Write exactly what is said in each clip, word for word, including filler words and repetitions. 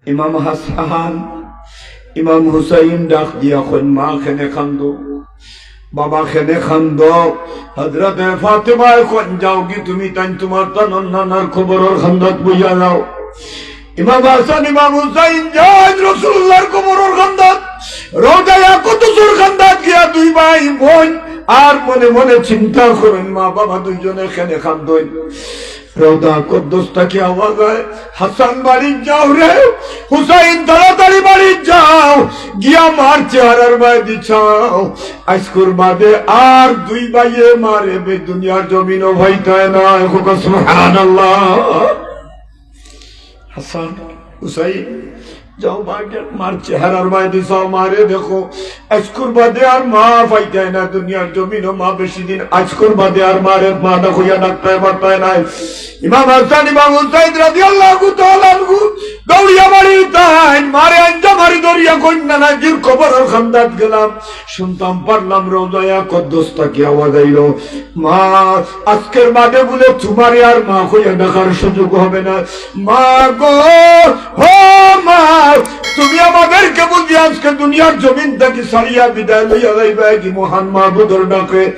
ইমাম হাসান, ইমাম হুসাইন ডাক দিয়া কইন, "মা, কেনে কান্দো? বাবা, কেনে কান্দো?" হযরতে ফাতেমায় কইন, "যাওগি তুমি তাইন তুমার তান নানার কবরর কান্দাত বইয়া যাও।" ইমাম হাসান, ইমাম হুসাইন যাইন রাসুলুল্লাহর কবরর কান্দাত, রওজায়ে আকদসর কান্দাত গিয়া দুই ভাই বইন আর মনে মনে চিন্তা করইন, মা বাবা দুইজনে কেনে কান্দইন। রওজা আকদস থাকি আওয়াজ অয়, "হাসান বাড়িত যাও রে, হুসাইন তাড়াতাড়ি বাড়িত যাও, গিয়া মার চেহারার বায়দি চাও, আইজকুর বাদে আর দুই ভাইয়ে মারে বে দুনিয়ার জমিনো পাইতায় নায়।" কউক্কা সুবহানাল্লাহ। হাসান, হুসাইন, যাও মার, মার চেহারার বায়দি চাও, মারে দেখো। আইজকুর বাদে আর মা পাইতায় না দুনিয়ার জমিনো, মা বেশি দিন, আইজকুর বাদে আর মারে মা না কইয়া ডাকতায় পারতায় নায়। ইমাম হাসান, ইমাম হুসাইন রাদিয়াল্লাহু তাআলা আনহু দৌড়িয়া বাড়িত আইন, মারে আঞ্জা মারি ধরিয়া কইন, "নানাজির কবরর কান্দাত গেলাম, শুনতাম পারলাম রওজায়ে আকদস থাকি আওয়াজ আইলো, 'মা, আইজকুর বাদে বুলে তুমারে আর মা কইয়া ডাকার সুযোগ হবে না।' মা গো, ও মা, তুমি আমাদেরকে বুঝি আইজকে দুনিয়ার জমিন থাকি ছাড়িয়া বিদায় লইয়া যাইবায়গি মহান মাবুদর ডাকে।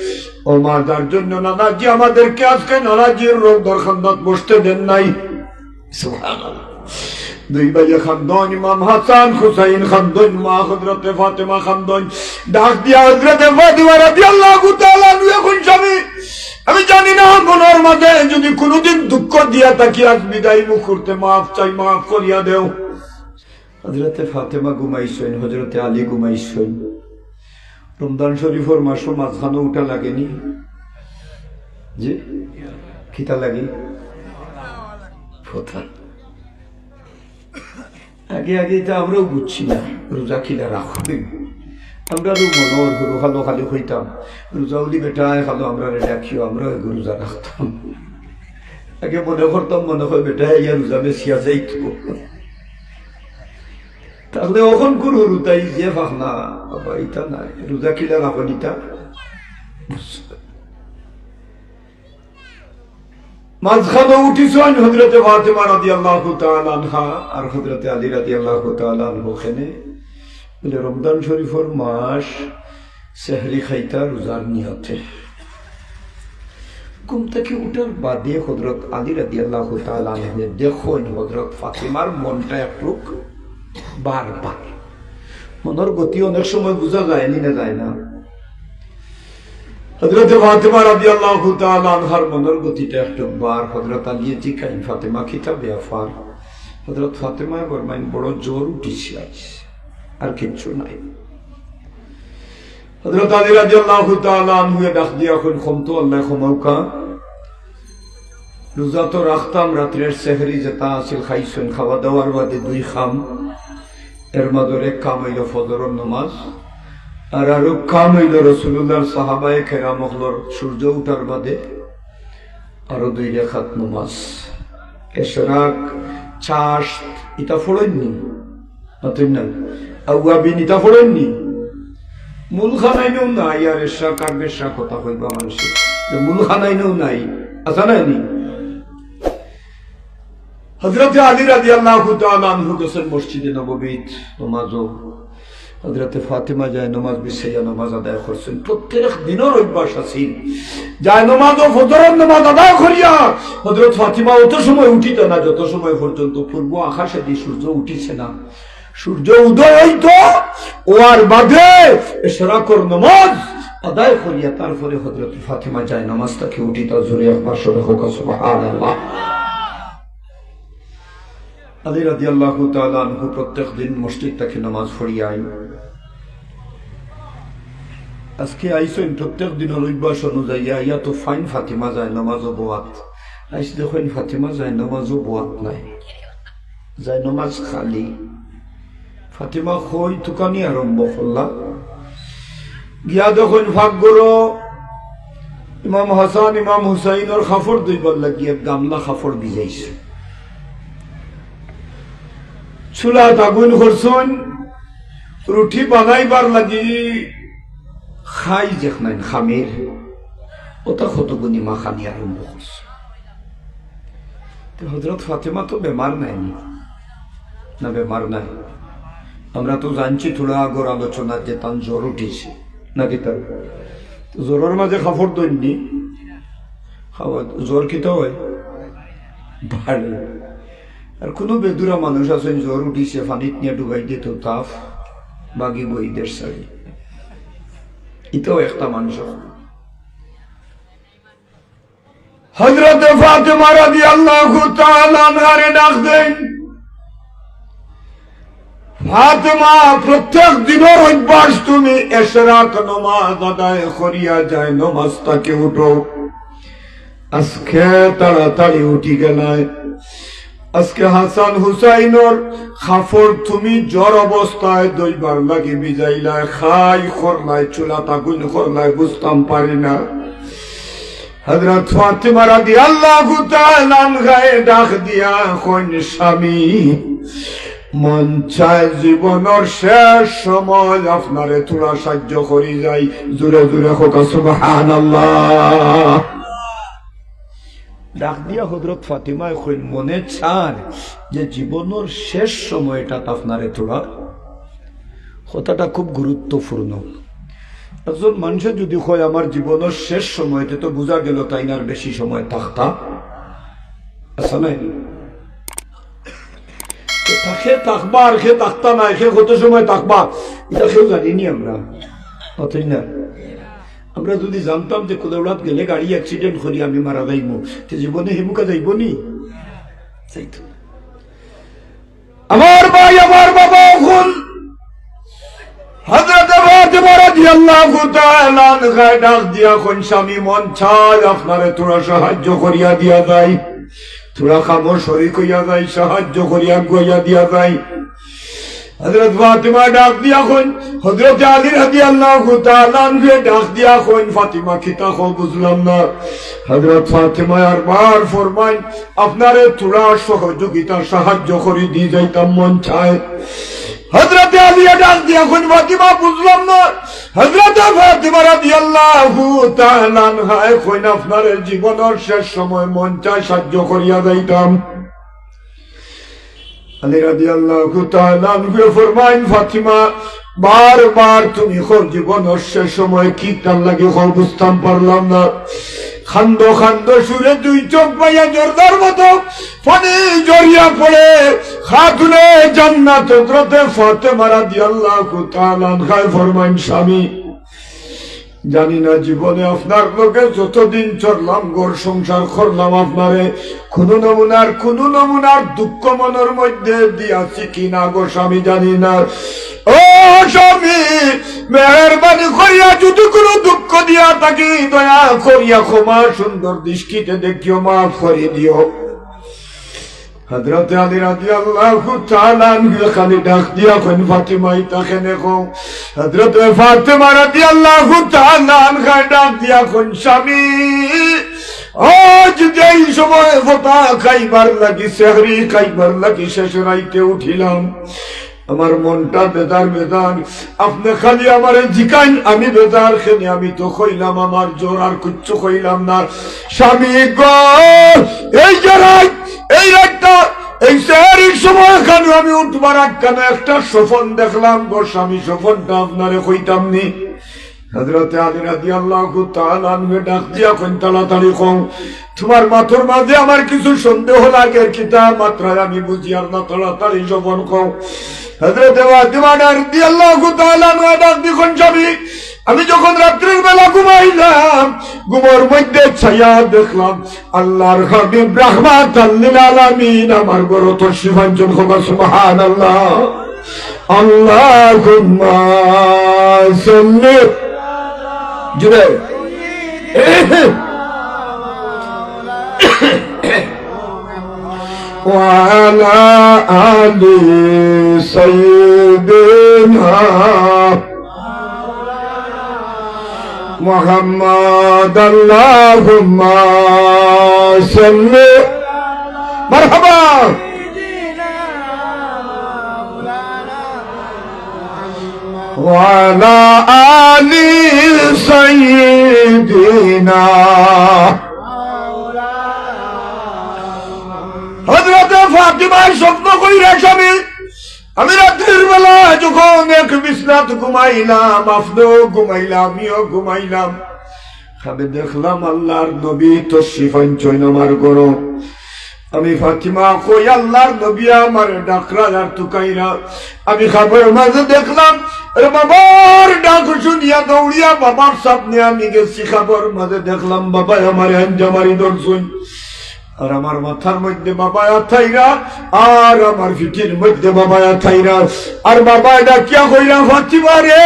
ও মা, যার জন্য নানাজি আমাদেরকে আইজকে নানাজির রওজার কান্দাত বসতে দেন নাই।" সুবহানাল্লাহ। দুই ভাইয়ে কান্দইন, ইমাম হাসান, হুসাইন কান্দইন, মা হযরতে ফাতেমা কান্দইন। ডাক দিয়া হযরতে ফাতেমা রাদিয়াল্লাহু তাআলা আনহু কইন, "স্বামী, আমি জানি না মনর মাঝে যদি কুনুদিন দুঃখ দিয়া থাকি, আইজ বিদায় মুহূর্তে মাফ চাই, মাফ করিয়া দেও।" হযরতে ফাতেমা ঘুমাইছইন, হযরতে আলী ঘুমাইছইন। রমজান শরীফর মাসো মাঝখানো উঠা লাগেনি? জি? কিতা লাগে? কথা। আগে আগে ইতা আমরাও বুঝছি না, রোজা কিলা রাখবে। আমরা তো মনে হয় গুরু খালো খালি হইতাম, রোজা উলি বেটা আয় খালো, আমরা রে ডাকিও, আমরা ওই রোজা রাখতাম। আগে মনে করতাম, মনে হয় বেটা ইয়া রোজা বেশিয়া যাইতো। তাহলে অখন কুর হুরু তাই যে ফাঁক না, বাবা, ইতা নাই। রোজা কিলা রাখো নিতা? মাঝখানো উঠিছইন হযরতে ফাতেমা রাদিয়াল্লাহু তাআলা আনহা আর হযরতে আলী রাদিয়াল্লাহু তাআলা আনহু খেনে। বলে, রমজান শরীফর মাস, সেহরি খাইতা রোজার নিয়তে। ঘুম থাকি উঠার বাদে হযরত আলী রাদিয়াল্লাহু তাআলা আনহু দেখইন হযরত ফাতেমার মনটা একটুক বারবার। মনর গতি অনেক সময় বুঝা যায়নি না যায় না। হযরতে ফাতেমা রাদিয়াল্লাহু তাআলা আনহার মনর গতিটা একটুক বার। হযরত আলীয়ে জিকাইন, "ফাতেমা, কিতা ব্যাপার?" হযরত ফাতেমায় ফরমাইন, "বড় জ্বর উঠিছে আইজ, আর কিচ্ছু নাই।" হযরত আলী রাদিয়াল্লাহু তাআলা আনহুয়ে ডাক দিয়া কইন, "কম তো আল্লায় ক্ষমাউকা। রোজা তো রাখতাম, রাত্রের সেহরি যেটা আছিল খাইছইন, খাওয়া দাওয়ার বাদে দুই কাম, এর মাঝে এক কাম অইলো ফজরর নমাজ, আর আরো কাম অইলো রাসুলুল্লাহর সাহাবায়ে কেরাম অকলর সূর্য উঠার বাদে আরো দুই রেখাত নমাজ, এশরাক, চাশ, ইতা পড়ইননি?" মাতইন না। আউয়াবিন ইতা পড়ইননি? মূল খানাইনও নাই, আর এশরাক আর বেশরাক কথা কইবা মানষে। যে মূল খানাইনও নাই, আছে না নি? হযরতে আলী রাদিয়াল্লাহু তাআলা আনহু গেছইন মসজিদে নববীত নমাজো। হযরতে ফাতেমা যায় নমাজ বিছাইয়া নমাজ আদায় করছইন। প্রত্যেক দিনর অভ্যাস আছিল। যায় নমাজো ফজরর নমাজ আদায় করিয়া হযরত ফাতেমা অত সময় উঠিতা না, যত সময় পর্যন্ত পূর্ব আকাশেদি সূর্য উঠিছে না। সূর্য উদয় অইতো, অওয়ার বাদে এশরাকর নমাজ আদায় করিয়া তারপরে হযরত ফাতেমা যায় নমাজ থাকি উঠিতা। জোরে একবার সবে কউক্কা সুবহানাল্লাহ। আলী রাদিয়াল্লাহু তাআলা আনহু প্রত্যেক দিন মসজিদ থাকি নমাজ পড়িয়া আইন। আইজকে আইছইন প্রত্যেক দিনর অভ্যাস অনুযায়ী, আইয়া তো ফাইন ফাতেমা যায় নমাজো বওয়াত। আইজ দেখইন ফাতেমা যায় নমাজো বওয়াত নাই, যায় নমাজ খালি। ফাতেমা কই তুকানি আরম্ভ করলা। গিয়া দেখইন পাকঘরো ইমাম হাসান, ইমাম হুসাইনর কাপড় ধইবার লাগি এক গামলা কাপড় ভিজাইছে। চুলাত আগুন করছইন, রুটি বানাইবার লাগি খাই যেখান খামির, ওটা কতগুনি মাখানি আরম্ভ করছে। তে হযরত ফাতেমা তো বেমার নাইনি, না বেমার নাই? আমরা তো জানছি থুড়া আগর আলোচনাত যে তান জ্বর উঠিছে, নাকি তার? তো জ্বরর মাঝে কাপড় ধরনি, জ্বর কিতা অয়? বাড়ে। আর কুনু বেদুরা মানুষ আছইন, জ্বর উঠিছে, পানিত নিয়া ডুবাই দিতো, তাপ বাগি বই দের শাড়ি। ইতাও একটা মানুষ আছে। হযরতে ফাতেমা রাদিয়াল্লাহু তাআলা আনহারে ডাক দেইন, "ফাতেমা, প্রত্যেক দিনর অভ্যাস তুমি এশরাক নমাজ আদায় করিয়া যায় নমাজ থাকি উঠো, আজকে তাড়াতাড়ি উঠি গেলায়। আজকে হাসান হুসাইনর কাপড় তুমি জ্বর অবস্থায় ধইবার লাগি ভিজাইলায়, খাই করলায়, চুলাত আগুন করলায়, বুঝতাম পারি না।" হযরত ফাতেমা রাদিয়াল্লাহু তাআলা আনহায় ডাক দিয়া কইন, "স্বামী, মন চায় জীবনর শেষ সময় আপনারে থুড়া সাহায্য করি যাই।" জোরে জোরে কউক্কা সুবহানাল্লাহ। ডাক দিয়া হযরত ফাতেমায় কইন, "মনে চার যে জীবনর শেষ সময়টাত আপনারে থুড়া।" কথাটা খুব গুরুত্বপূর্ণ। একজন মানষে যুদি কয়, "আমার জীবনর শেষ সময়", তে তো বুঝা গেল তাইন আর বেশি সময় থাকতা আছে নায়। তো থাকে থাকবা আর কে থাকতা নায়, কে কত সময় থাকবা, ইটা কেউ জানি নি আমরা। অতএব না, আমরা যুদি জানতাম যে কুলাউড়াত গেলে গাড়ি accident করি আমি মারা যাইমু, তে জীবনে হিমুকা যাইবো নি? যাইতো না। আমার ভাই, আমার বাবা, অখন হযরতে ফাতেমা রাদিয়াল্লাহু তাআলা আনহায় ডাক দিয়া কইন, "স্বামী, মন চায় আপনারে থুড়া সাহায্য করিয়া দিয়া যাই, থুড়া কামো শরিক অইয়া যাই, সাহায্য করিয়া আগুয়াইয়া দিয়া যাই।" হযরত ফাতেমা ডাক দিয়া কইন, হযরতে আলী রাদিয়াল্লাহু তাআলা আনহুয়ে ডাক দিয়া কইন, "ফাতেমা, কিতা কও বুঝলাম না।" হযরত ফাতেমা আরবার ফরমাইন, "আপনারে থুড়া সহযোগিতা, সাহায্য করি দি যাইতাম মন চায়।" হযরতে আলীয়ে ডাক দিয়া কইন, "ফাতেমা, বুঝলাম না।" হযরতে ফাতেমা রাদিয়াল্লাহু তাআলা আনহায় কইন, "আপনারে জীবনর শেষ সময় মন চায় সাহায্য করিয়া যাইতাম।" আলী রাদিয়াল্লাহু তাআলা আনহুয়ে ফরমাইন, "ফাতেমা, বারবার তুমি কও জীবনর শেষ সময়, কিতার লাগি কও বুঝতাম পারলাম না।" কান্দো কান্দো সুরে দুই চউখ বাইয়া ঝর্ণার মতো পানি ঝরিয়া পড়ে। খাতুনে জান্নাত হযরতে ফাতেমা রাদিয়াল্লাহু তাআলা আনহায় ফরমাইন, "স্বামী, জানি না জীবনে আপনার লগে যতদিন চললাম, ঘর সংসার করলাম, আপনারে কুনু নমুনার, কুনু নমুনার দুঃখ মনর মধ্যে দিয়াছি কি না গো স্বামী, জানি না। ও স্বামী, মেহেরবানি করিয়া যুদি কুনু দুঃখ দিয়া থাকি, দয়া করিয়া ক্ষমা সুন্দর দৃষ্টিতে দেখিও, মাফ করি দিও।" হযরতে আলী রাদিয়াল্লাহু তাআলা আনহু খালি ডাক দিয়া কইন, "ফাতেমা, ইতা কেনে কও?" হযরতে ফাতেমা রাদিয়াল্লাহু তাআলা আনহা ডাক দিয়া কইন, "স্বামী, আইজ যেই সময় ফতা খাইবার লাগি, সেহরি খাইবার লাগি শেষ রাইতে উঠিলাম, আমার মনটা বেজার বেজার। আপনে খালি আমারে জিকাইন, আমি বেজার কেনে? আমি তো কইলাম আমার জ্বর, আর কিচ্ছু কইলাম না। স্বামী গো, এই যে রাইত, এই রাইতটা, এই সেহরির সময় খানু আমি উঠবার আগ খানু একটা স্বপন দেখলাম গো স্বামী, স্বপনটা আপনারে কইতাম নি।" হযরতে আলী রাদিয়াল্লাহু তাআলা আনহু ডাক দিয়া কইন, "তাড়াতাড়ি কও, তুমার মাতর মাঝে আমার কিছু সন্দেহ লাগের, কিতা মাতরায় আমি বুঝিয়ার না, তাড়াতাড়ি স্বপন কও।" হযরতে ফাতেমা রাদিয়াল্লাহু তাআলা আনহা ডাক দি কইন, "স্বামী, আমি যখন রাত্রির বেলা ঘুমাইলাম, ঘুমর মধ্যে চাইয়া দেখলাম আল্লাহর হাবিব রাহমাতাল লিল আলামিন আমার ঘরো তশরিফ আনছইন।" কও সুবহানাল্লাহ। আল্লাহুম্মা সাল্লি। জুড়ে। وعلى آل سيدنا محمد اللهم صل. مرحبا. وعلى آل سيدنا. হযরতে ফাতেমায় স্বপ্ন কইরা স্বামী আমি রাত্রির বেলা যখন এক বিছনাত ঘুমাইলাম, আপনেও ঘুমাইলা, আমিও ঘুমাইলাম, আমি দেখলাম আল্লার নবী তশরিফ আনছইন আমার ঘরো। আমি ফাতিমা কই, আল্লার নবী আমারে ডাকরা আর তুকাইরা। আমি খাবর মাঝে দেখলাম, রে বাবার ডাক শুনিয়া দৌড়িয়া বাবার সামনে আমি গেছি। খাবর মাঝে দেখলাম বাবায় আমারে আঞ্জা মারি ধরছইন। আর আমার মাথার মধ্যে বাবায় আতাইরা, আর আমার পিঠির মধ্যে বাবায় আতাইরা। আর বাবায় ডাকিয়া কইরা, "ফাতিমা রে,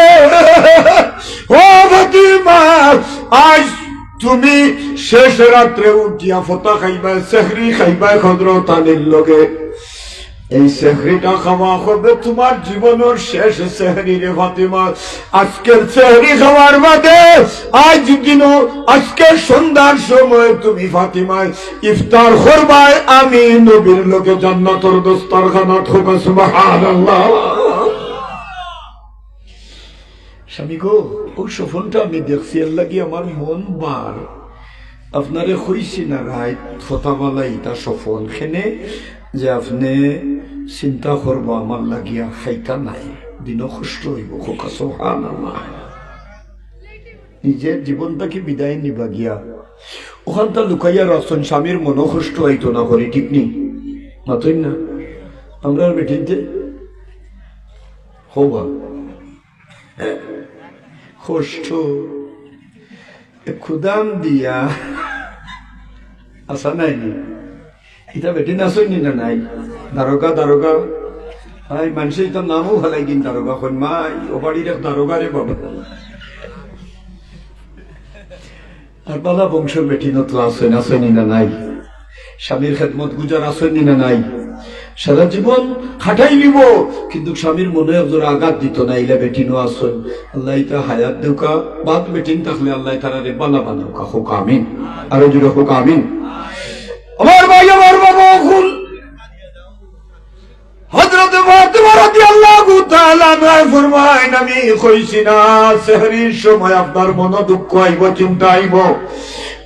ও ফাতিমা, আইজ তুমি শেষ রাত্রে উঠিয়া ফতা খাইবায়, সেহরি খাইবায় হজরত আলীর লগে। এই সেহরিটা খাওয়া হবে তুমার জীবনর শেষ সেহরি রে ফাতিমা। আজকের সেহরি খাওয়ার বাদে আইজ দিনো, আজকের সন্ধ্যার সময় তুমি ফাতিমায় ইফতার করবায় আমি নবীর লগে জান্নাতর দস্তরখানাত।" কউক্কা সুবহানাল্লাহ। স্বামী গো, অউ স্বপনটা আমি দেখছি, এরলাগি আমার মন বার। আপনারে কইছি না রাইত, ফতাবালা ইতা স্বপন খেনে যে আপনে চিন্তা করবা আমার লাগিয়া, খাইতা নায়, দিনো কষ্ট অইবো। কউক্কা সুবহানাল্লাহ। নিজের জীবন থাকি বিদায় নিবা গিয়া, অখানতা লুকাইয়া রাখছইন, স্বামীর মনো কষ্ট অইতো না করি, ঠিক নি? মাতইন না? আমরার বেটিন্তে হবা। কষ্ট। এ খুদাম দিয়া। আশা নাই নি? ইতা বেটিন আছইন নি না নাই? দারোগা, দারোগা। আই, মানষে ইতা নামও ফালাই দিন দারোগা। কইন, "মাই, অউ বাড়ির এক দারোগা রে বাবা।" আর বালা বংশর বেটিনও তো আছইন, আছইন নি না নাই? স্বামীর খেদমত গুজার আছইন নি না নাই? সারা জীবন খাটাই নিবো, কিন্তু স্বামীর মনো একজোড়া আঘাত দিতো না, ইলা বেটিনও আছইন। আল্লায় ইতা হায়াত দেউক্কা, বাদ বেটিন থাকলে আল্লায় তারারে বালা বানাউক্কা। কউক্কা আমিন। আরো জোরে কউক্কা আমিন। আমার ভাই, আমার বাবা, অখন হযরতে ফাতেমা রাদিয়াল্লাহু তাআলা আনহা ফরমাইন, "আমি কইছি না, সেহরির সময় আপনার মনো দুঃখ আইবো, চিন্তা আইবো,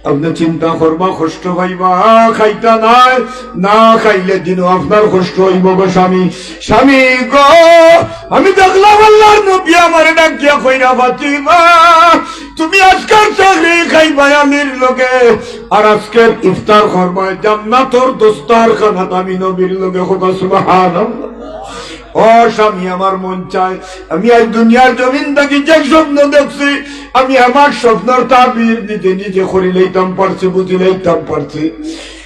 আপনে চিন্তা করবা, কষ্ট পাইবা, খাইতা নায়, না খাইলে দিনো আপনার কষ্ট অইবো গো স্বামী।" স্বামী গো, আমি দেখলাম আল্লার নবী আমারে ডাকিয়া কইরা, "ফাতিমা, তুমি আজকার সেহরি খাইবায় আলীর লগে, আর আজকের ইফতার করবায় জান্নাতর দস্তরখানাত আমি নবীর লগে।" কউক্কা সুবহানাল্লাহ। ও স্বামী, আমার মন চায়, আমি আইজ দুনিয়ার জমিন থাকি যে স্বপ্ন দেখছি, আমি আমার স্বপ্নর তাবির নিজে নিজে করি লইতাম পারছি, বুঝি লইতাম পারছি।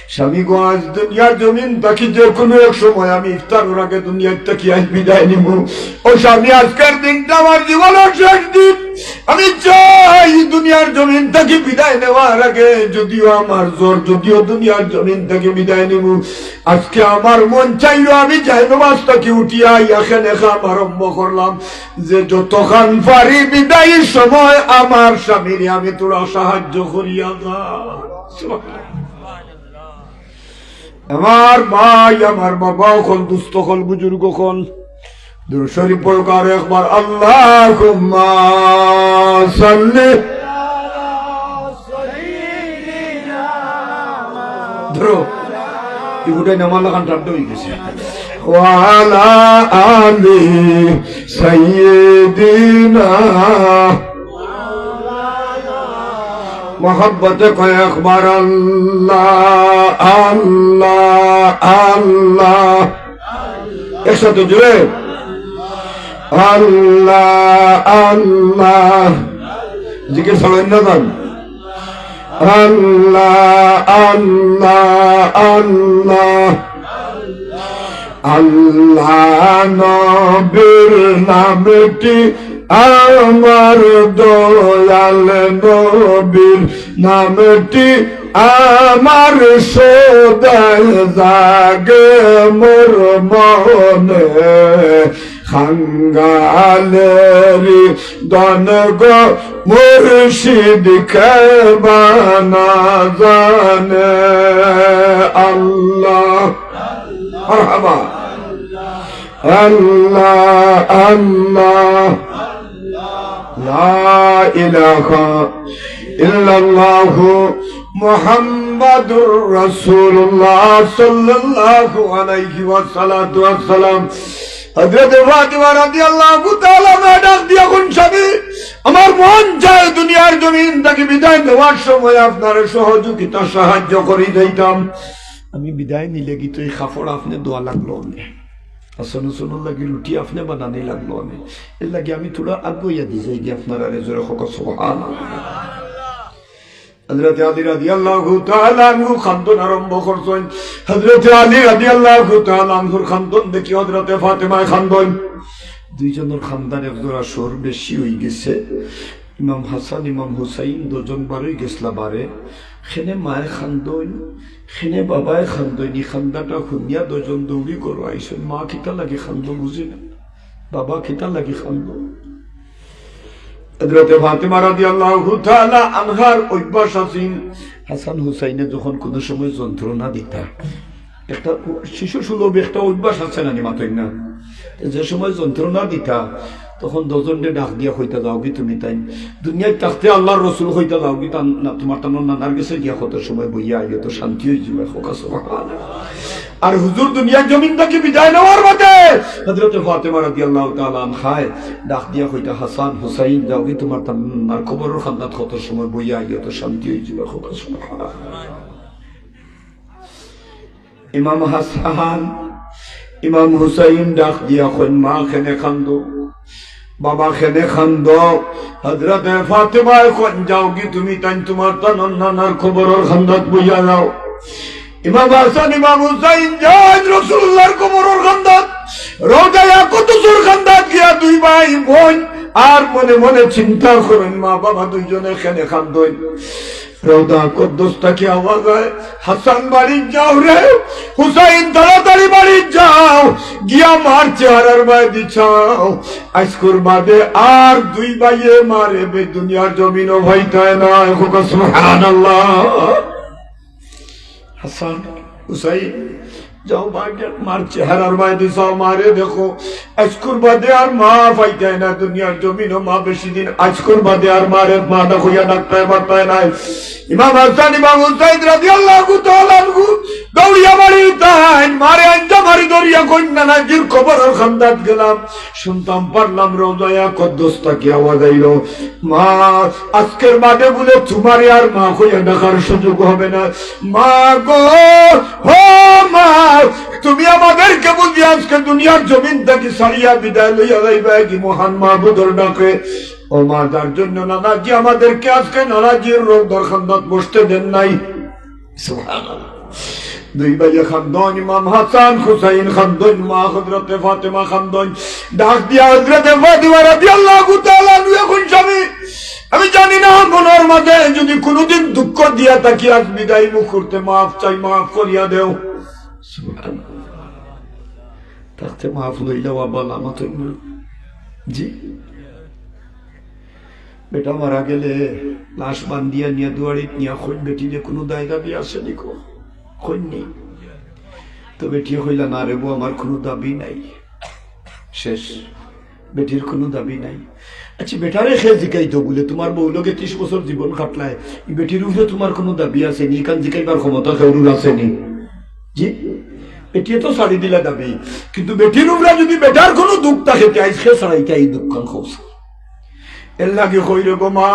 স্বামী গো, আইজ দুনিয়ার জমিন থাকি যে কুনু এক সময় আমি ইফতারর আগে দুনিয়ার থাকি আইজ বিদায় নিমু। ও স্বামী, আজকের দিনটা আমার জীবনর শেষ দিন। আমি চাই দুনিয়ার জমিন থাকি বিদায় নেওয়ার আগে যদিও আমার জ্বর, যদিও দুনিয়ার জমিন থাকি বিদায় নিমু, আজকে আমার মন চাইলো আমি জায়নামাজ থাকি উঠিয়া আইয়া খেনে কাম আরম্ভ করলাম, যে যতখান পারি বিদায়র সময় আমার স্বামীরে আমি থুড়া সাহায্য করিয়া যাই। আমার ভাই, আমার বাবা অকল, দুস্ত অকল, বুজুর্গ অকল, দুরূদ শরীফ পড়উক্কা আরো একবার, আল্লাহুম্মা সাল্লি। ধরো, ইগুটাই নামাজ লাখান ঠান্ডা অই গেছে। ওয়া আলা আলি সাইয়্যিদিনা। মহব্বতে কয় একবার, আল্লাহ, আল্লাহ, আল্লাহ। একসাথে জোরে, আল্লাহ, আল্লাহ। জিকির ছাড়ইন না যান। আল্লাহ, আল্লাহ, আল্লাহ। আল্লাহ নবীর নামটি আমার, দয়াল নবীর নামটি আমার, সদাই জাগে মোর মনে। খাঙ্গালেরি দন গো মুর্শিদ কে বানা জানে। আল্লাহ। মারহাবা। আল্লাহ, আল্লাহ। লা ইলাহা ইল্লাল্লাহু মুহাম্মাদুর রাসূলুল্লাহ সাল্লাল্লাহু আলাইহি ওয়াসাল্লাতু ওয়াসসালাম। হযরতে ফাতিমা রাদিয়াল্লাহু তাআলা আনহা ডাক দিয়া কইন, "স্বামী, আমার মন চায় দুনিয়ার জমিন থাকি বিদায় নেওয়ার সময় আপনারে সহযোগিতা সাহায্য করি যাইতাম। আমি বিদায় নিলে কিন্তু এই কাপড় আপনে ধোয়া লাগলো অনে, হাসান হুসাইনর লাগি রুটি আপনে বানানি লাগলো অনে, এর লাগি আমি থুড়া আগুয়াইয়া দি যাইগি আপনারারে।" জোরে কউক্কা সুবহানাল্লাহ। হযরতে আলী রাদিয়াল্লাহু তাআলা আনহু কান্দন আরম্ভ করছইন। হযরতে আলী রাদিয়াল্লাহু তাআলা আনহুর কান্দন দেখি হযরতে ফাতেমায় কান্দইন। দুইজনর কান্দার এক জোড়া সুর বেশি অইগেছে। ইমাম হাসান, ইমাম হুসাইন দুইজন বারই গেছলা বারে। খেনে মায় কান্দইন, খেনে বাবায় কান্দইন। ই কান্দাটা হুনিয়া দুইজন দৌড়ি ঘরো আইছইন। মা কিতা লাগি কান্দো বুঝি না, বাবা কিতা লাগি কান্দো। হযরতে ফাতেমা রাদিয়াল্লাহু তাআলা আনহার অভ্যাস আছিল, হাসান হুসাইনে যখন কোনো সময় যন্ত্রণা দিতা, একটা শিশু সুলভ একটা অভ্যাস আছে না নি, মাতইন না? যে সময় যন্ত্রণা দিতা, তখন দুইজনরে ডাক দিয়া কইতা, "যাওগি তুমি তাইন দুনিয়াত থাকতে আল্লাহর রসুল কইতা, যাওগি তান-, না, তুমার তান নানার গেছে গিয়া কত সময় বইয়া আইও, তো শান্তি অইযিবো।" কউক্কা সুবহানাল্লাহ। আর হুজুর দুনিয়ার জমিন থাকি বিদায় নেওয়ার বাদে হযরতে ফাতেমা রাদিয়াল্লাহু তাআলা আনহায় ডাক দিয়া কইতা, "হাসান, হুসাইন, যাওগি তুমার তান নানার কবরর কান্দাত কত সময় বইয়া আইও, তো শান্তি অইযিবো।" কউক্কা সুবহানাল্লাহ। ইমাম হাসান, ইমাম হুসাইন ডাক দিয়া কইন, "মা, খেনে কান্দো, বাবা, খেনে কান্দো।" হযরতে ফাতেমায় কইন, "যাওগি তুমি তাইন তুমার তান নানার কবরর কান্দাত বইয়া যাও।" ইমাম হাসান, ইমাম হুসাইন যাইন রাসূলুল্লাহর কবরর কান্দাত, রওজায়ে আকদসর কান্দাত গিয়া দুই ভাই বইন আর মনে মনে চিন্তা করইন, মা বাবা দুইজনে খেনে কান্দইন। রওজা আকদস থাকি আওয়াজ আয়, "হাসান বাড়িত যাও রে, হুসাইন তাড়াতাড়ি বাড়িত যাও, গিয়া মার চেহারার বায়দি চাও, আইজকুর বাদে আর দুই ভাইয়ে মারে বে দুনিয়ার জমিনো পাইতায় নায়।" কউক্কা সুবহানাল্লাহ। হাসান, হুসাইন, যাও মার, মার চেহারার বায়দি চাও, মারে দেখো। আইজকুর বাদে আর মা পাইতায় না দুনিয়ার জমিনো, মা বেশি দিন, আইজকুর বাদে আর মারে মা না কইয়া ডাকতায় পারতায় নায়। ইমাম হাসান, ইমাম হুসাইন রাদিয়াল্লাহু তাআলা আনহু দৌড়িয়া বাড়িত আইন, মারে আঞ্জা মারি ধরিয়া কইন, "নানাজির কবরর কান্দাত গেলাম, শুনতাম পারলাম রওজায়ে আকদস থাকি আওয়াজ আইলো, 'মা, আইজকুর বাদে বুলে তুমারে আর মা কইয়া ডাকার সুযোগ হবে না।' মা গো, ও মা, তুমি আমাদেরকে বুঝি আইজকে দুনিয়ার জমিন থাকি ছাড়িয়া বিদায় লইয়া যাইবায়গি মহান মাবুদর ডাকে? ও মা, যার জন্য নানাজি আমাদেরকে আইজকে নানাজির রওজার কান্দাত বসতে দেন নাই।" সুবহানাল্লাহ। দুই ভাইয়ে কান্দইন, ইমাম হাসান, হুসাইন কান্দইন, মা হযরতে ফাতেমা কান্দইন। ডাক দিয়া হযরতে ফাতেমা রাদিয়াল্লাহু তাআলা আনহা কইন, "স্বামী, আমি জানি না মনর মাঝে যদি কোনোদিন দুঃখ দিয়া থাকি, আইজ বিদায় মুহূর্তে মাফ চাই, মাফ করিয়া দেও।" সুবহানাল্লাহ। থাকতে মাফ লইলাও আব্বা, লামাত অইল না। জি, বেটা মারা গেলে লাশ বান্ধিয়া নিয়া দুয়ারিত নিয়া কইন, "বেটিরে, কোনো দায় দাবি আছে নি কো?" কইন নি। তো বেটিয়ে কইলা, "না রে বউ, আমার কোনো দাবি নাই।" শেষ। বেটির কোনো দাবি নাই। আচ্ছা, বেটারে কে জিকাইতো বুলে, "তুমার বউ লগে ত্রিশ বছর জীবন কাটলায়, ই বেটির উপরে তুমার কোনো দাবি আছে নি?" ইখান জিকাইবার ক্ষমতা কেউরুর আছে নি? জি, বেটিয়ে তো ছাড়ি দিলা দাবি, কিন্তু বেটির উপরে যদি বেটার কোনো দুখ থাকে, তে আইজকে ছাড়াইতা ই দুখখান কউক্কা। এর লাগি কই রে গো মা,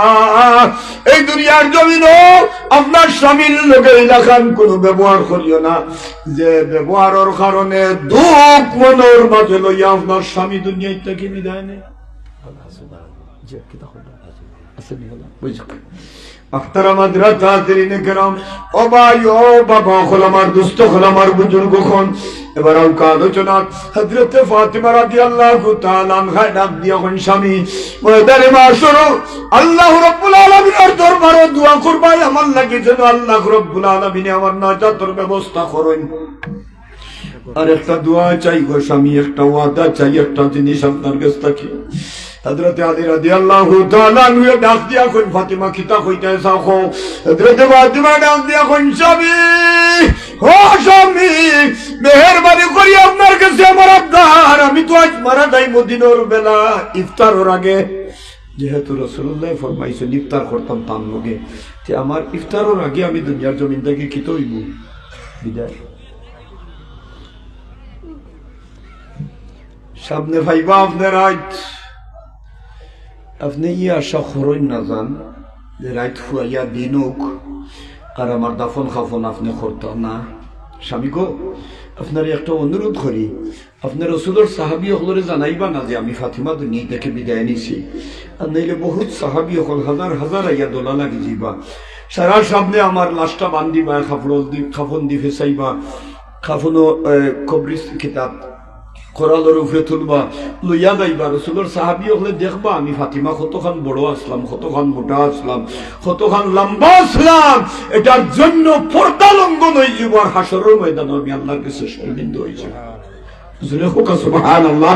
এই দুনিয়ার জমিনো আপনার স্বামীর লগে ইলাখান কোনো ব্যবহার করিও না, যে ব্যবহারর কারণে দুখ মনর মাঝে লইয়া আপনার স্বামী দুনিয়া থাকি বিদায় নেয়। জি, কিতা কইলা? আছে নি হলা? বুঝুক। মুহতারাম হযরত হাজিরিনে কেরাম, ও ভাই, ও বাবা অকল, আমার দোস্ত অকল, আমার বুজুর্গ অকল, এবার আউকা আলোচনা। হযরতে ফাতিমা রাদিয়াল্লাহু তাআলা আনহা ডাক দিয়া কইন, "স্বামী, ময়দানে মাশরো আল্লাহ রাব্বুল আলামিনর দরবারো দোয়া করবায় আমার লাগি, যেন আল্লাহ রাব্বুল আলামিনে আমার নাজাতর ব্যবস্থা করইন।" আর একটা দোয়া চাই গো স্বামী, একটা ওয়াদা চাই, একটা জিনিস আপনার গেছ থাকি। হযরতে আলী রাদিয়াল্লাহু তাআলা আনহু ডাক দিয়া কইন, "ফাতিমা, কিতা কইতায় চাও কও?" হযরতে ফাতিমা ডাক দিয়া কইন, "স্বামী, ও স্বামী, মেহেরবানি করি আপনার গেছে আমার আবদার, আমি তো আইজ মারা যাইমু দিনর বেলা ইফতারর আগে।" যেহেতু রাসূলুল্লাহ ফরমাইছইন ইফতার করতাম তান লগে, তে আমার ইফতারর আগে আমি দুনিয়ার জমিন থাকি কিতা অইবো? বিদায়। সামনে পাইবা আপনে রাইত। আপনে ই আশা করইন না যান যে রাইত ফুয়াইয়া দিন অউক আর আমার দাফন কাফন আপনে করতা না। স্বামী গো, আপনারে একটা অনুরোধ করি, আপনে রসুলর সাহাবী অকলরে জানাইবা না যে আমি ফাতিমা দুনিয়া থাকি বিদায় নিছি। আর নাইলে বহুত সাহাবী অকল হাজার হাজার আইয়া দলা লাগি যাইবা। সারা সামনে আমার লাশটা বান্ধিবা, কাপড় দি, কাফন দি ফেছাইবা, কাফনও, এ, কবরিস কিতাব করালর উপরে তুলবা, লইয়া যাইবা। রসুলর সাহাবী অকলে দেখবা আমি ফাতিমা কতখান বড় আছলাম, কতখান মোটা আছলাম, কতখান লম্বা আছলাম। এটার জন্য পর্দা লঙ্ঘন অইযিবো, আর হাশরর ময়দানো আমি আল্লার কাছে শর্মিন্দা অইযিবো। জোরে কউক্কা সুবহানাল্লাহ।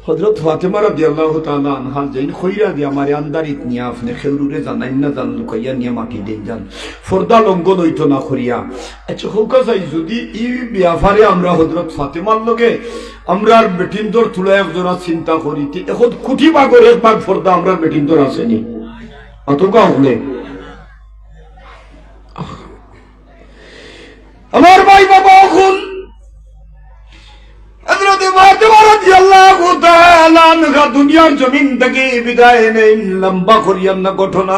হযরত ফাতেমা রাদিয়াল্লাহু তাআলা আনহা যেইন কইরা দি আমারে আন্দারিত নিয়া আপনে কেউরুরে জানাইন না যান, লুকাইয়া নিয়া মাটি দেইন যান, পর্দা লঙ্ঘন অইতো না করিয়া। আচ্ছা, কউক্কা চাই, যুদি ই ব্যাপারে আমরা হযরত ফাতেমার লগে আমরার বেটিন্তর তুলা এক জোড়া চিন্তা করি, তে এখন কুটি ভাগর এক ভাগ পর্দা আমরার বেটিন্তর আছে নি? অতকা হকলে আমার ভাই বাবা অকল, হযরতে ফাতেমা রাদিয়াল্লাহু তাআলা আনহা দুনিয়ার জমিন থাকি বিদায় নেইন, লম্বা করিয়ার না ঘটনা,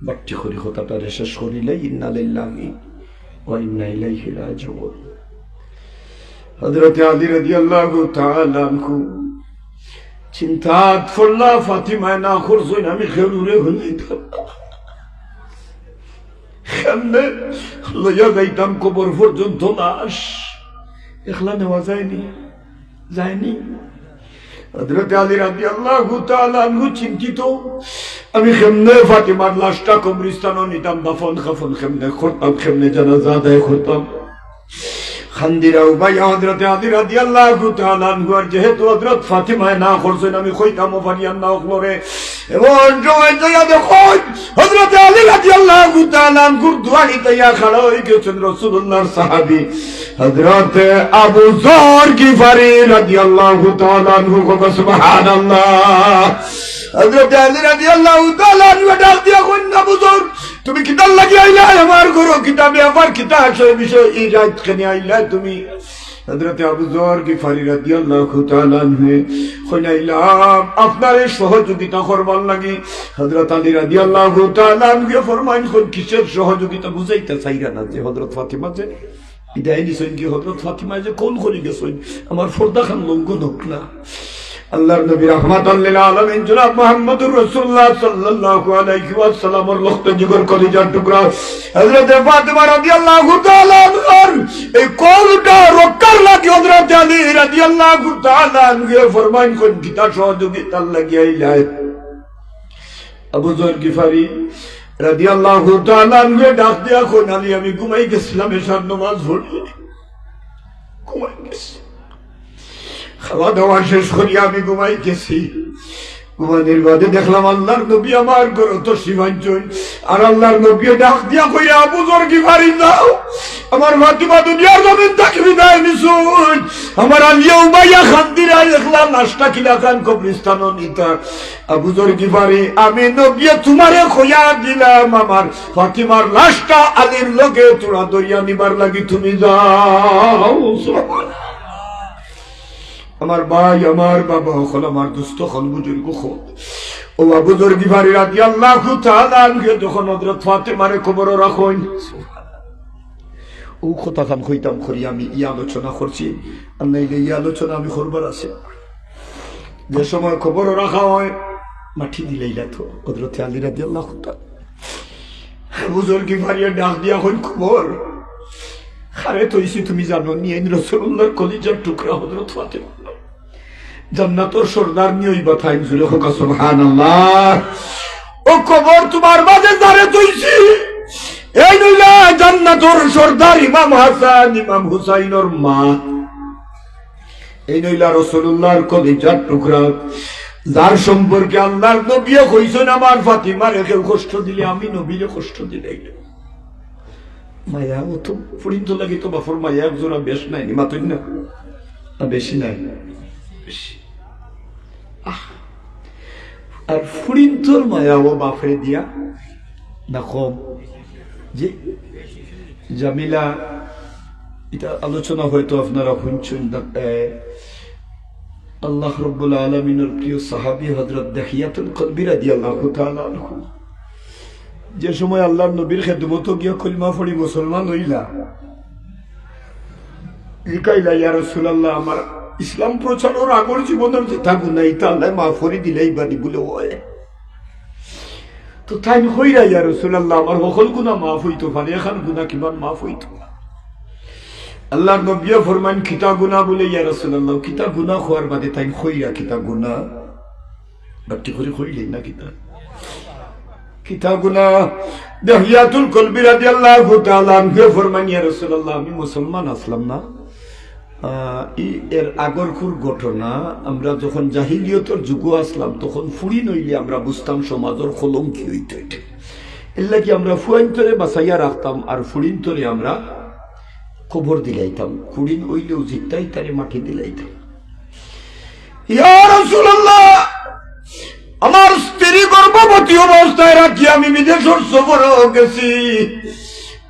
বাট্টি করি কথাটারে শেষ করিলে, ইন্না লিল্লাহি ওয়া ইন্না ইলাইহি রাজিউন। হযরতে আলী রাদিয়াল্লাহু তাআলা আনহু চিন্তাত পড়লা, ফাতিমায় না করছইন, আমি কেউরুরে হুনাইতাম না। কেমনে লইয়া যাইতাম কবর পর্যন্ত লাশ? একলা নেওয়া যায়নি, যায়নি। হযরতে আলী রাদিয়াল্লাহু তাআলা আনহু চিন্তিত, আমি কেমনে ফাতিমার লাশটা কবরস্থানো নিতাম, দাফন কাফন কেমনে করতাম, কেমনে জানাজা আদায় করতাম। কান্দিরা উবাইয়া হযরতে আলী রাদিয়াল্লাহু তাআলা আনহু, আর যেহেতু হযরত ফাতিমায় না করছইন, আমি কইতামও পারিয়ার না অকলরে। এমন সময় যাইয়া দেখইন, হযরতে আলী রাদিয়াল্লাহু তাআলা আনহুর দুয়ারি তাইয়া খাড়া অই গেছইন রাসূলুল্লাহর সাহাবী হযরতে আবু যর গিফারি রাদিয়াল্লাহু তাআলা আনহু। কউক্কা সুবহানাল্লাহ। হযরতে আলী রাদিয়াল্লাহু তাআলা আনহু ডাক দিয়া কইন, আবু যর, তুমি কিতার লাগি আইলায় আমার ঘরো? কিতা ব্যাপার, কিতা আছে বিষয়, ই রাইত কেনে আইলায় তুমি? হযরতে আবু যর গিফারি রাদিয়াল্লাহু তাআলা আনহু কইন, আইলাম আপনারে সহযোগিতা করবার লাগি। হযরত আলী রাদিয়াল্লাহু তাআলা আনহু ফরমাইন, কইন, কিসের সহযোগিতা? বুঝাইতা চাইরা না যে হযরত ফাতিমা যে বিদায় নিছইন, কি হযরত ফাতিমা যে কওল করি গেছইন, আমার পর্দাখান লঙ্ঘন অউক না। আল্লাহর নবী রাহমাতাল লিল আলামিন জনাব মুহাম্মদুর রাসূলুল্লাহ সাল্লাল্লাহু আলাইহি ওয়াসাল্লামর রক্ত জিগর কলিজার টুকরা হযরতে ফাতেমা রাদিয়াল্লাহু তাআলা আনহার এই কওলটা রক্ষার লাগি হযরতে আলী রাদিয়াল্লাহু তাআলা আনহু ফরমাইন, কইন, কিতা সহযোগিতার লাগি আইলায়? আবু যর গিফারি রাদিয়াল্লাহু তাআলা আনহু ডাক দিয়া কইন, আলী, আমি ঘুমাই গেছিলাম, এশার নামাজ পড়ি ঘুমাই গেছি। খাওয়া দাওয়া শেষ করি আমি ঘুমাই গেছি। ঘুমানির বাদে দেখলাম আল্লাহর নবী আমার ঘরো তশরিফ আনছইন। আর আল্লাহর নবী ডাক দিয়া কইরা, আবু যর গিফারি, যাও, আমার ফাতিমা দুনিয়ার জমিন থাকি বিদায় নিছইন। আমার আলী উবাইয়া কান্দিরা, একলা লাশটা কিলাখান কবরস্থানো নিতা? আবু যর গিফারি, আমি নবীয়ে তুমারে কইয়া দিলাম, আমার ফাতিমার লাশটা আলীর লগে তুড়া ধরিয়া নিবার লাগি তুমি যাও। আমার ভাই, আমার বাবা অকল, আমার দোস্ত অকল, বুজুর্গ অকল, ও আবু যর গিফারি রাদিয়াল্লাহু তাআলা আনহু যখন হযরত ফাতেমারে কবরো রাখইন, অউ কথাখান কইতাম করি আমি ই আলোচনা করছি, আর নাইলে ই আলোচনা আমি করবার আছে। যে সময় কবরো রাখা অয়, মাটি দিলাইলা তো হযরতে আলী রাদিয়াল্লাহু তাআলা। আবু যর গিফারিয়ে ডাক দিয়া কইন, কবর কারে থইছি তুমি জানো নি? এইন রাসূলুল্লাহর কলিজার টুকরা হযরত ফাতেমা। জান্নাতর সর্দারনি অইবা তাইন, জোরে কউক্কা সুবহানাল্লাহ। ও কবর, তুমার মাঝে যারে থইছি, এইন অইলা জান্নাতর সর্দার ইমাম হাসান, ইমাম হুসাইনর মা। এইন অইলা রাসূলুল্লাহর কলিজার টুকরা, যার সম্পর্কে আল্লাহর নবীয়ে কইছইন, আমার ফাতিমারে কেউ কষ্ট দিলে আমি নবীরে কষ্ট দিলাই। মায়া অত, ফুড়িন্তর লাগি তো বাপর মায়া এক জোড়া বেশ নায়নি, মাতইন না? না, বেশি নায়? বেশি। আহ, আর ফুড়িন্তর মায়া ও বাপরে দিয়া না কম। জি, জামিলা, ইটা আলোচনা হয়তো আপনারা হুনছইন, এ, আল্লাহ রব্বুল আলামিনর প্রিয় সাহাবী হযরত দিহইয়াতুল কলবী রাদিয়াল্লাহু তাআলা আনহু, যে সময় আল্লাহর নবীর খেদমতো গিয়া কলমা পড়ি মুসলমান অইলা, জিকাইলা, "ইয়া রাসূলুল্লাহ, আমার ইসলাম প্রচারর আগর জীবনর যেতা গুনা, ইতা আল্লায় মাফ করি দিলাইবা নি?" বুলে, "অয়।" তো তাইন কইরা, "ইয়া রাসূলুল্লাহ, আমার হকল গুনা মাফ অইতো পারে, এখান গুনা কিমান মাফ অইতো?" আল্লাহর নবীয়ে ফরমাইন, "কিতা গুনা?" বুলে, "ইয়া রাসূলুল্লাহ, কিতা গুনা?" কওয়ার বাদে তাইন কইরা, "কিতা গুনা?" বাট্টি করি কইলেন না কিতা? কিতা গুনা? দিহইয়াতুল কলবী রাদিয়াল্লাহু তাআলা আনহু ফরমাইন, "ইয়া রাসূলুল্লাহ, আমি মুসলমান আছলাম না। আহ, ই এর আগরকুর ঘটনা, আমরা যখন জাহিলিয়তর যুগো আছলাম, তখন ফুড়িন অইলে আমরা বুঝতাম সমাজর কলঙ্কি অইতো অইতো। এরলাগি আমরা ফুয়াইন্তরে বাচাইয়া রাখতাম, আর ফুড়িন্তরে আমরা কবর দিলাইতাম। ফুড়িন অইলেও জিত্তাই তারে মাটি দিলাইতাম।" ইয়া রাসূলুল্লাহ, আমার স্ত্রী গর্ভবতী অবস্থায় রাখি আমি বিদেশর সফরো গেছি।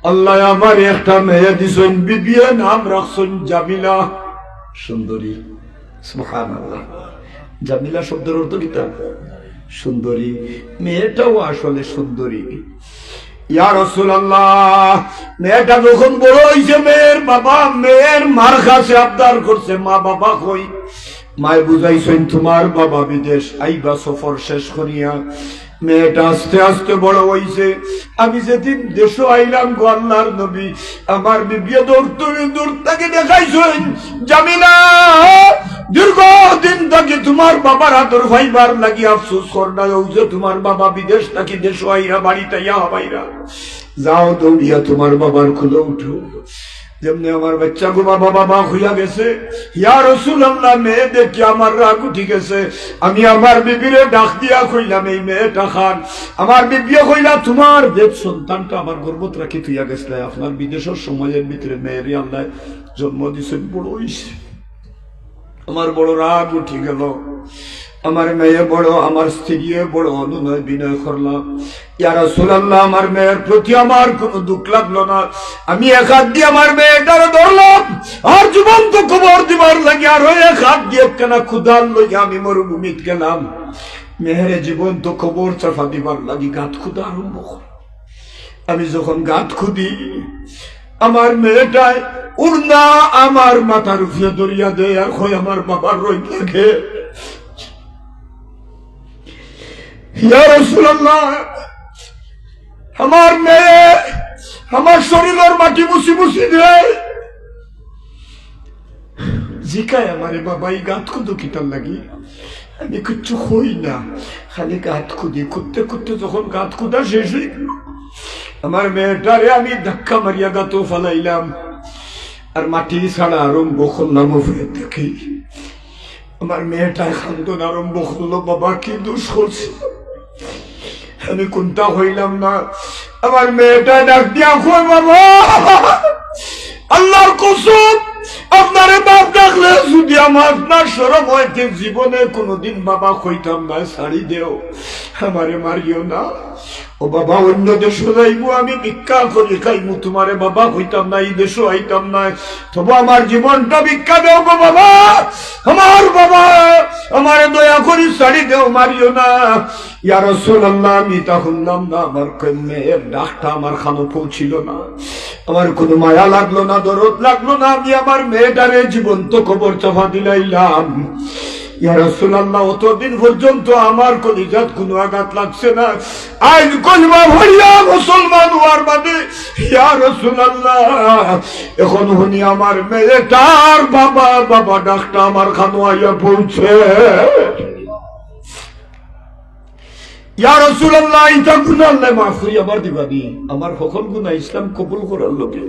আল্লায় আমারে একটা মেয়ে দিছইন, বিবিয়ে নাম রাখছইন জামিলা, সুন্দরী। সুবহানাল্লাহ। জামিলা শব্দর অর্থ কিতা? সুন্দরী। মেয়েটাও আসলে সুন্দরী। ইয়া রাসূলুল্লাহ, মেয়েটা যখন বড় অইছে, মেয়ের বাবা মেয়ের মার কাছে আবদার করছে, "মা বাবা কই?" মায় বুঝাইছইন, "তুমার বাবা বিদেশ, আইবা সফর শেষ করিয়া।" মেয়েটা আস্তে আস্তে বড় অইছে। আমি যেদিন দেশো আইলাম গো আল্লাহর নবী, আমার বিবিয়ে দূর থাকি দেখাইছইন, "জামিলা, দীর্ঘ দিন থাকি তুমার বাবার আদর পাইবার লাগি আফসোস কররায়, অউ যে তুমার বাবা বিদেশ থাকি দেশো আইরা, বাড়িত আইয়া হামাইরা। যাও দৌড়িয়া তুমার বাবার কুলো উঠো।" যেমনে আমার বাইচ্চা গো বাবা, বাবা কইয়া গেছে, ইয়া রাসূলুল্লাহ, মেয়ে দেখি আমার রাগ উঠি গেছে। আমি আমার বিবিরে ডাক দিয়া কইলাম, "এই মেয়েটা কার?" আমার বিবিয়ে কইলা, "তুমার যে সন্তানটা আমার গর্ভত রাখি থইয়া গেছলায়, আপনার বিদেশর সময়র ভিতরে মেয়েরে আল্লায় জন্ম দিছইন, বড় অইছে।" আমার বড় রাগ উঠি গেল। আমার মেয়ে বড়, আমার স্ত্রীয়ে বড় অনুনয় বিনয় করলাম, "ইয়া রাসূলুল্লাহ, আমার মেয়ের প্রতি আমার কুনু দুখ লাগলো না। আমি এক আত দিয়া আমার মেয়েটারে ধরলাম, আর জীবন্ত কবর দিবার লাগি আরো এক আত দিয়া একখানা কুদাল লইয়া আমি মরুভূমিত গেলাম। মেয়েরে জীবন্ত কবর চাপা দিবার লাগি গাত খুদা আরম্ভ করলাম।" আমি যখন গাত খুদি, আমার মেয়েটায় উড়না আমার মাথার উপরে ধরিয়া দেয় আর কয়, "আমার বাবার রইন লাগে।" ইয়া রাসূলুল্লাহ, আমার মেয়ে আমার শরীলর মাটি মুছি মুছি দেয়। জিকায় আমারে, "বাবা, ই গাত খুদো কিতার লাগি?" আমি কিচ্ছু কই না, খালি গাত খুদি। খুদতে খুদতে যখন গাত খুদা শেষ অই গেল, আমার মেয়েটারে আমি ধাক্কা মারিয়া গাতো ফালাইলাম, আর মাটি ছাড়া আরম্ভ করলাম। উপরে দেখি আমার মেয়েটায় কান্দন আরম্ভ করলো, "বাবা, কি দোষ করছি?" আমি কুন্তা কইলাম না। আমার মেয়েটায় ডাক দিয়া কয়, "বাবা, আল্লাহর কসম, আপনারে বাপ ডাকলে যদি আমার আপনার শরম অয়, তে জীবনে কুনুদিন বাবা কইতাম না, ছাড়ি দেও, আমারে মারিও না। ও বাবা, অইন্য দেশো যাইমু, আমি ভিক্ষা করি খাইমু, তুমারে বাবা কইতাম না, ই দেশো আইতাম না, তবু আমার জীবনটা ভিক্ষা দেও গো বাবা, আমার বাবা, আমারে দয়া করি ছাড়ি দেও, মারিও না।" ইয়া রাসূলুল্লাহ, আমি ইতা হুনলাম না, আমার কই মেয়ের ডাকটা আমার কানো পৌঁছিল না, আমার কুনু মায়া লাগলো না, দরদ লাগলো না, আমি আমার মেয়েটারে জীবন্ত কবর চাপা দিলাইলাম। ইয়া রাসূলুল্লাহ, অতদিন পর্যন্ত আমার কলিজাত কুনু আঘাত লাগছে না, আইজ কলিমা পড়িয়া মুসলমান অওয়ার বাদে, ইয়া রাসূলুল্লাহ, এখন হুনি আমার মেয়েটার বাবা, বাবা ডাকটা আমার কানো আইয়া পৌঁছে। ইয়া রাসূলুল্লাহ, ইতা গুনা আল্লায় মাফ করি আমার দিবানি? আমার হকল গুনা ইসলাম কবুল করার লগে।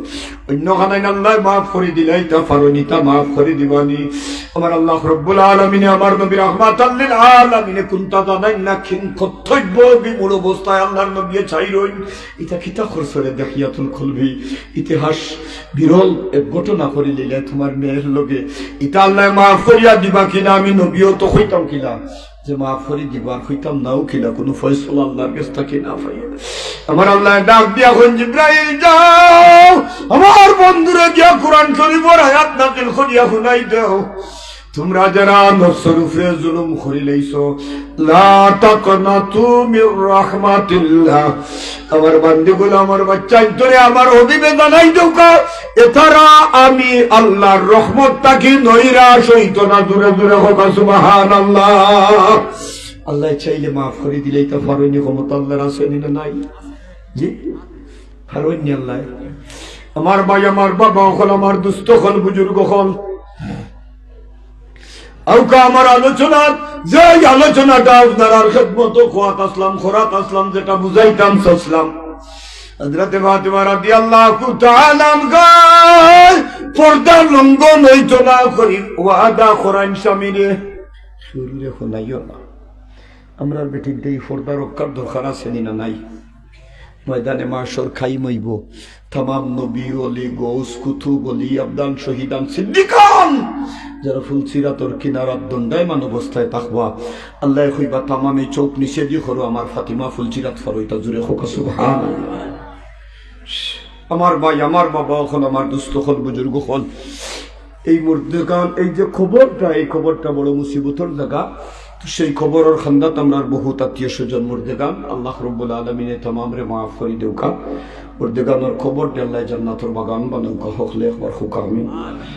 অইন্য খানাইন আল্লায় মাফ করি দিলা, ইতা ফারইন, ইতা মাফ করি দিবানি? আমার আল্লাহ রব্বুল আলামিনে, আমার নবী রাহমাতাল লিল আলামিনে কুন্তা জানাইন না, কিন কর্তব্য বিমূঢ় অবস্থায় আল্লাহর নবীয়ে চাইরইন। ইতা কিতা করছে রে দিহইয়াতুল কলবী? ইতিহাস বিরল এক ঘটনা করি লইলা তুমার মেয়ের লগে। ইতা আল্লায় মাফ করিয়া দিবা কিনা, আমি নবীও তো কইতাম কিলা যে মাফ করি দিবা, আর কইতাম নাও কিলা, কুনু ফয়সালা আল্লাহর গেছ থাকি না পাইয়া। আমার আল্লায় ডাক দিয়া কইন, "জিব্রাইল যাও, আমার বন্ধুরে গিয়া কোরআন শরীফর আয়াত নাজিল করিয়া হুনাই দেও।" তুমরা যারা নফসর উপরে জুলুম করিলাইছো, লা তাকনাতু মির রাহমাতিল্লাহ। আমার বান্দিগুলো, আমার বাচ্চা, তোরে আমার হবিবে জানাই দেউক্কা, এতারা আমি আল্লার রহমত থাকি নৈরাশ অইতো না। জুরে জুরে কউক্কা সুবহানাল্লাহ। আল্লায় চাইলে মাফ করি দিলাইতা পারইন নি, ক্ষমতা আল্লার আছে নি না নাই? জি, পারইন নি আল্লায়। আমার ভাই, আমার বাবা অকল, আমার দুস্ত অকল, বুজুর্গ অকল, আউক্কা আমার আলোচনা, যে আলোচনাটা আপনারার খেদমতো কওয়াত আসলাম, করাত আসলাম, যেটা বুঝাইতাম চাইলাম, হযরতে ফাতেমা রাদিয়াল্লাহু তাআলা আনহা পর্দা লঙ্ঘন অইতো না করি ওয়াদা করাইন স্বামীরে, শরীরে খোলাইও না। আমরার বেটিন্তে ই পর্দা রক্ষার দরকার আছে নি না নাই? ময়দানে মাশর কায়েম অইবো। তামাম নবী, অলি, গৌস, কুতুব, অলি, আবদাল, শহীদান, সিদ্দিকান, যারা ফুলসিরাতর কিনারাত দণ্ডায়মান অবস্থায় থাকবা, আল্লায় কইবা, "তামামে চউখ নিচেদি করো, আমার ফাতিমা ফুলসিরাত পার অইতা।" জুরে কউক্কা সুবহানাল্লাহ। আমার ভাই, আমার বাবা অকল, আমার দুস্ত অকল, বুজুর্গ অকল, এই মুর্দেগান, এই যে কবরটা, এই কবরটা বড় মুসিবতর জাগা। তো সেই কবরর কান্দাত আমরার বহুত আত্মীয় স্বজন মুর্দেগান, আল্লাহ রব্বুল আলামিনে তামামরে মাফ করি দেউক্কা। মুর্দেগানর কবররে আল্লায় জান্নাতর বাগান বানাউক্কা, হকলে একবার কউক্কা আমিন।